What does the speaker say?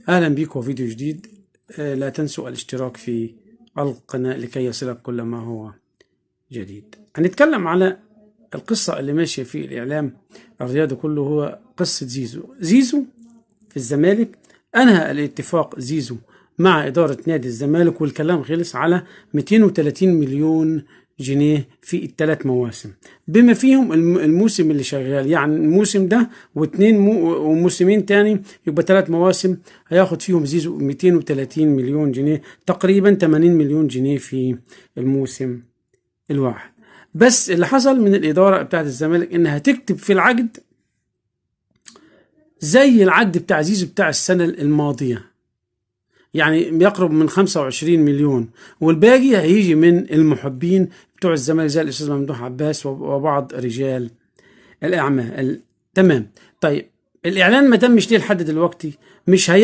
أهلا بيكم في فيديو جديد. لا تنسوا الاشتراك في القناة لكي يصلك كل ما هو جديد. هنتكلم على القصة اللي ماشية في الإعلام الرياضي كله، هو قصة زيزو. زيزو في الزمالك، أنهى الاتفاق زيزو مع إدارة نادي الزمالك، والكلام خلص على 230 مليون جنيه في الثلاث مواسم، بما فيهم الموسم اللي شغال، يعني الموسم ده واثنين وموسمين تاني، يبقى ثلاث مواسم هياخد فيهم زيزو 230 مليون جنيه، تقريبا 80 مليون جنيه في الموسم الواحد. بس اللي حصل من الإدارة بتاعت الزمالك إنها تكتب في العقد زي العقد بتاع زيزو بتاع السنة الماضية، يعني يقرب من 25 مليون، والباقي هيجي من المحبين بتوع الزمالك زي الأستاذ ممدوح عباس وبعض رجال الأعمال. تمام. طيب الإعلان ما تمش ليه لحد دلوقتي؟ مش هي